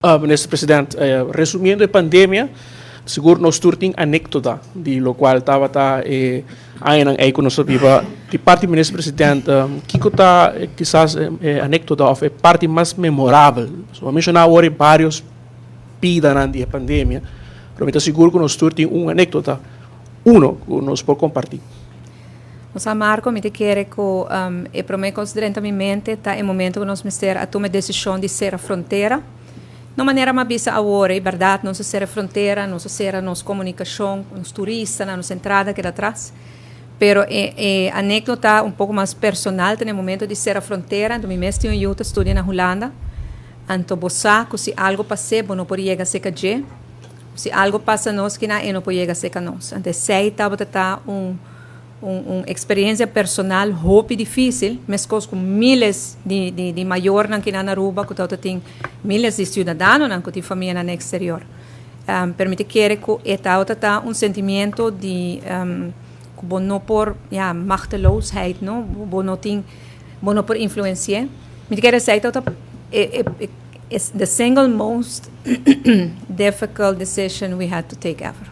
Minister President, resumiendo e pandemia, sigur nos tur tin anekdota di lokual tabata e añanan ei ku nos a biba. Di parti Minister President, kiko ta kisas e anekdota òf e parti mas memorabel? So a menshoná awor e barios pidanan di e pandemia, pero mi ta sigur ku nos tur tin un anekdota, uno ku nos por kompartí. Nos a Marco, mi ta kere ku e promé kos drenta mi mente ta e momento ku nos mester a tuma e desishon di sera frontera. No manera m'a bisa awor, e berdad, nos a sera frontera, nos a sera nos comunicacion, nos turistanan, nos entrada keda atras. Pero e e anecdota un poco mas personal ta na e momento di sera frontera, anto mi mes tin un yu ta studia na Hulanda, anto bo sa cu si algo pas'é bo no por yega seca dje, si algo pasa nos kina e no por yega seca nos. Anto esey tabata ta un. Un experiencia personal hopi dificil, mescos cu miles di di mayornan kinan na Aruba cu tawata tin miles di ciudadanonan cu tin famianan na exterior. Pero mi ta kere cu e tawata ta un sentimiento di cu bo no por, ja, machteloosheid, no? Bo no tin, bo no por influenci'e. Mi ta kere esey tawata e e the single most difficult decision we had to take ever.